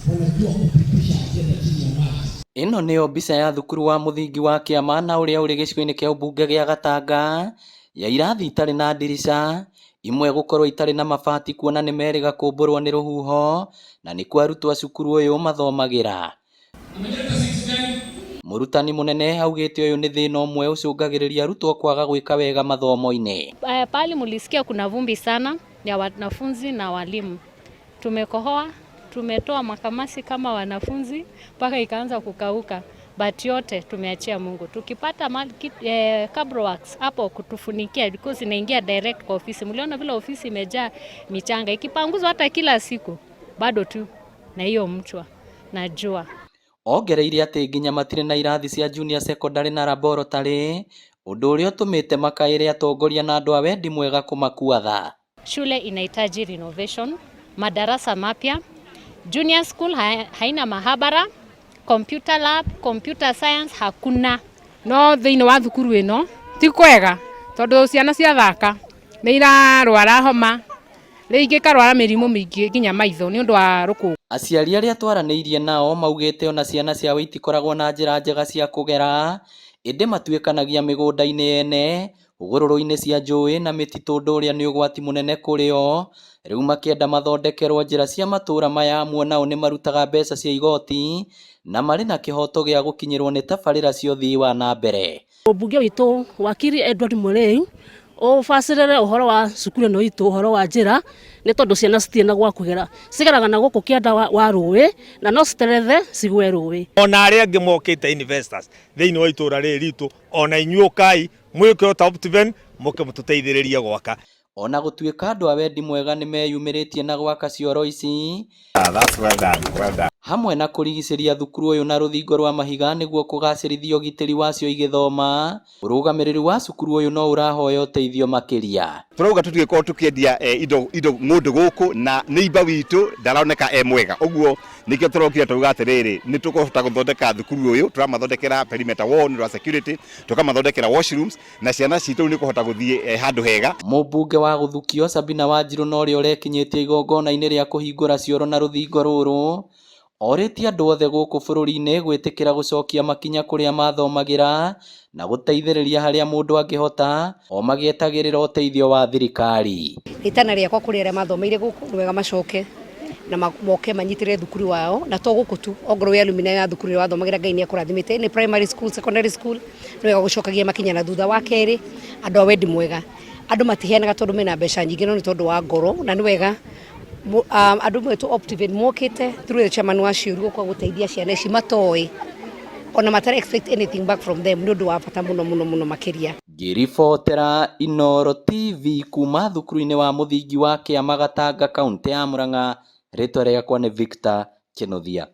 Wanajua kupitisha ajenda chini ya maji. Ĩno nĩyo mbica ya thukuru wa mũthingi wa Kĩama na ũrĩa ũrĩ gĩcigo-inĩ kĩa ũmbunge gĩa Gatanga, ya irathi itarĩ na ndirica, imwe gũkorwo itarĩ na mabati kuona nĩ merĩga kũmbũrwo nĩ rũhuho, na nĩkuo arutwo a cukuru ũyũ mathomagĩra. Mũrutani mũnene augĩte ũyũ nĩ thĩna ũmwe ũcũngagĩrĩria arutwo kwaga gwĩka wega mathomo-inĩ. Pahali mulisikia kuna vumbi sana ya wanafunzi na walimu. Tumekohoa, tumetoa makamasi kama wanafunzi mpaka ikaanza kukauka, but yote tumeachia Mungu. Tukipata cabro works hapo kutufunikia because inaingia direct kwa ofisi. Mliona vile ofisi imejaa michanga, ikipanguzwa hata kila siku bado tu na hiyo mchwa na jua. Ongereire atĩ nginya matirĩ na irathi cia junior secondary na laboratory, ũndũ ũrĩa ũtũmĩte makaĩre atongoria na andũ a wendi mwega kũmakua tha. Shule inahitaji renovation, madarasa mapya, junior school haina mahabara, computer lab, computer science hakuna. No thĩinĩ wa thukuru ĩno ti kwega tondũ ciana ciathaka nĩ irarwara homa, rĩngĩ ikarwara mĩrimũ mĩingĩ nginya maitho nĩ ũndũ wa rũkũngũ. Aciari arĩa twaranĩirie nao maugĩte ona ciana ciao itikoragwo na njĩra njega cia kũgera, ĩndĩ matuĩkanagia mĩgũnda-inĩ ene, hũgũrũrũ-inĩ cia njũĩ na mĩtitũ, ũndũ ũrĩa nĩ ũgwati mũnene kũrĩ o. Rĩu makĩenda mathondekerwo njĩra cia matũũra maya amu onao nĩ marutaga mbeca cia igoti na marĩ na kĩhoto gĩa gũkinyĩrwo nĩ tabarĩra cia ũthii wa na mbere. Mũmbunge witũ wakiri Edward Mũrĩu ũbacĩrĩre ũhoro wa cukuru ĩno itũ, ũhoro wa njĩra, nĩ tondũ ciana citirĩ na gwa kũgera, cigeraga na gũkũ kĩanda wa rũĩ na no citerethe cigwe rũĩ. Ona arĩa angĩ mokĩte investors thĩinĩ wa itũũra rĩrĩ ritũ, ona inyuĩ ũkai mwĩke o ta Optiven, mũke mũtũteithĩrĩrie gwaka. Ona gũtuĩka andũ a wendi mwega nĩ meyumĩrĩtie na gwaka cioro ici, That's well done, well done. hamwe na kũrigicĩria thukuru ũyũ na rũthingo rwa mahiga nĩguo kũgacĩrithia ũgitĩri wacio igĩthoma, ũrũgamĩrĩri wa cukuru ũyũ no ũrahoya ũteithio makĩria. Tũrauga tũtigĩkorwo tũkĩendia indo ng'ũndũ gũkũ na neighbor witũ ndaroneka e mwega, ũguo nĩkĩo tũrokire tũrauga atĩrĩrĩ, nĩ tũkũhota gũthondeka thukuru ũyũ, tũramathondekera perimeter wall nĩ ũndũ wa security, tũkamathondekera washrooms na ciana citũ nĩ kũhota gũthiĩ handũ hega. Mũmbunge wa Gũthukio Sabina Wanjirũ na ũrĩa ũrekinyĩtie igongona-inĩ rĩa kũhingũra cioro na rũthingo rũrũ, orĩtie andũ othe gũkũ bũrũri-inĩ gwĩtĩkĩra gũcokia makinya kũrĩa mathomagĩra na gũteithĩrĩria harĩa mũndũ angĩhota o magĩetagĩrĩra ũteithio wa thirikari. Rĩtana rĩakwa kũrĩ arĩa mathomeire gũkũ nĩ wega macoke na moke manyitĩrĩre thukuru wao, na to gũkũ tu, ongorwo wĩ alumni ya thukuru ĩrĩa wathomagĩra, Ngai nĩ akũrathimĩte, nĩ primary school, secondary school, nĩ wega gũcokagia makinya na thutha. Wa kerĩ, andũ a wendi mwega, andũ matiheanaga tondũ mena mbeca nyingĩ, no nĩ tondũ wa ngoro, na nĩ wega andũ metwo Optiven mokĩte through the chairman wa ciũri gũka gũteithia ciana ici matoĩ ona matara expect anything back from them, nĩ ũndũ wa bata mũno mũno mũno makĩria. Ngĩribotera Inooro TV kuma thukuru-inĩ wa mũthingi wa Kĩama Gatanga, kaũntĩ ya Murang'a, rĩtwa rĩakwa nĩ Victor Kĩnuthia.